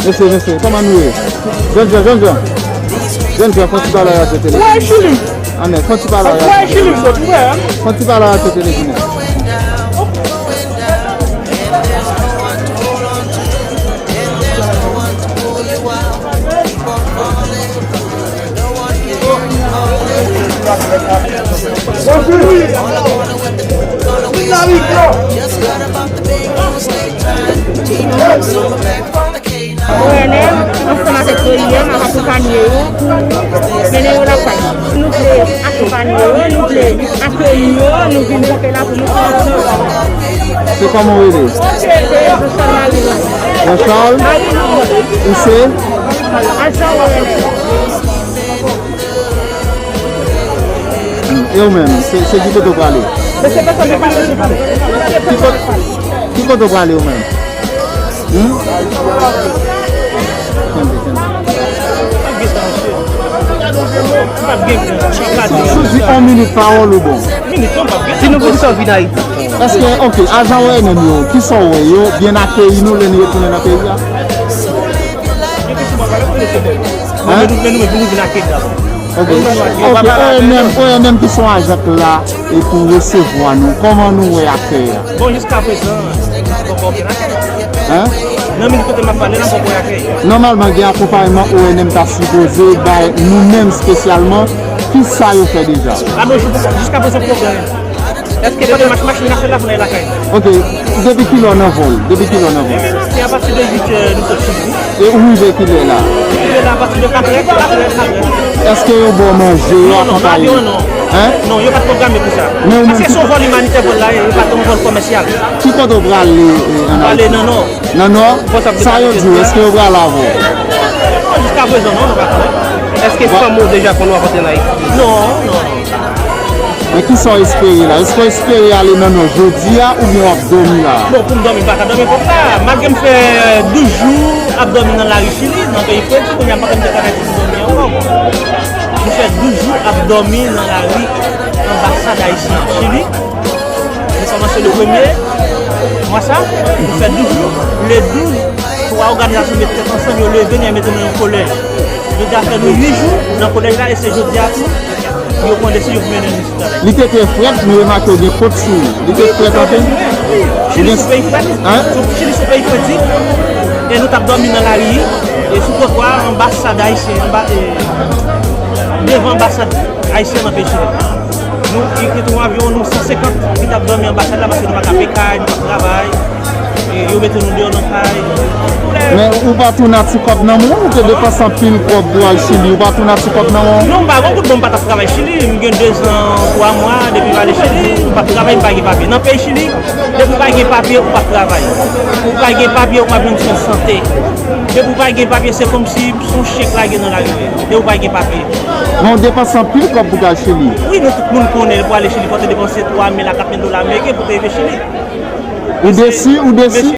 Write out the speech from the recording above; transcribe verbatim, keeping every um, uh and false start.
Mesye, mesye, kòman nou ye? Jènjan, jènjan. Jènjan, fon ti pale a radyo tele. Wè, Chili. Anè, fon ti pale a radyo tele. Wè, Chili, sot, wè. Fon ti pale a radyo tele, Jènjan. O N M, ansanm avèk O I M, ap akonpanye yo pou mennen yo lakay. Nou vle akonpanye yo, nou vle akeyi yo, nou vin kanpe la pou nou fè yon. Se kòman w rele? Se Jean Charles Marie. Jean Charles? Marie Louise. Ou se? Ajan O N M. E ou menm, se, se ki kote w prale? Mesye, pèsonn pa pale. Ki kote, ki kote w prale ou menm? Hmm? Kenbe, kenbe. Sou, sou di yon minit pawòl ou bon. Di nou poukisa w vin Ayiti. Èske, ok, ajan O N M yo, kisa w wè, yo byen akeyi nou lè n retounen nan peyi a? Hein? Ok. Ok, O N M, O N M ki se yon ajan k la e pou resevwa nou. Kòman nou wè akèy la? Bon, jiska prezan, poko gen akèy. Hein? Nan minit kote m ap pale la, poko gen akèy. Nòmalman, gen akonpayman O N M ta sipoze bay nou menm espesyalman. Kisa yo fè deja? A non, jiska prezan, poko gen. Èske depi mach, machin n ap fè la pou n al lakay? Ok, depi kilè w nan vòl? Depi kilè w nan vòl? Depi maten, apati de uit è, nou sot Chili. E ou rive kilè la? Rive la apati de katrè, katrè, katrè. Èske yo ba w manje, yo akonpaye w? Non, non, pa gen, non. Hein? Non, yo pa t pwograme pou sa. Men ou menm. Paske se yon vòl imanitè vòl la ye, e pa t yon vòl kòmèsyal. Ki kote w prale, e, ann Ayiti? Prale nan nò. Nan nò? Sa yo di w, èske yo prale avè w? Non, jiska prezan, non, nou pa konnen. Èske fanmi w deja konnen w ap antre ann Ayiti? Non, non, non. Men kisa w espere la? Èske w espere ale nan nò jodi a oubyen w ap dòmi la? Bon, pou m dòmi, m pa ka dòmi kòm sa. Malgre m fè douz jou ap dòmi nan lari Chili, nan peyi Fredi, kounye a m pa konn te ka mete pou m dòmi ankò. M fè douz jou ap dòmi nan lari anbasad ayisyen an Chili. Nou kòmanse le premye mwa sa, nou fè douz jou. Le douz, twa òganizasyon met tèt ansanm, yo leve nou, yo mete nou nan yon kolèj. Yo te fè nou uit jou nan kolèj la, e se jodi a tou, yo pran desizyon pou mennen nou isit la. Li te trè frèt, nou remake w gen kot sou ou. Li te frèt anpil. Chili se yon peyi frèt. Hein? Chili se yon peyi fredi. E nou t ap dòmi nan lari, e sou twotwa, anbasad ayisyen, anba, e, devan anbasad ayisyen nan peyi Chili. Nou, gen, gen twa anviwon nou san senkant ki t ap dòmi anbasad la paske nou pa ka peye kay, nou pa travay. E yo mete nou deyò nan kay. Men ou pa tou nati kòb nan men w, ou te depanse anpil kòb pou al Chili, ou pa tou nati kòb nan men w? Non, m pa gen goud, bon, m pa t ap travay Chili, m gen dezan, twa mwa depi m ale Chili, m p ap travay, m pa gen papye. Nan peyi Chili, depi w pa gen papye, ou p ap travay. Ou pa gen papye, ou p ap jwenn swen sante. Depi w pa gen papye, se kòmsi se yon chen k lage nan lari. Depi w pa gen papye. Men w depanse anpil kòb pou t al Chili. Wi, nou tout moun konnen pou ale Chili, fò w te depanse twa mil a kat mil dola ameriken pou te rive Chili. Ou desi, ou desi?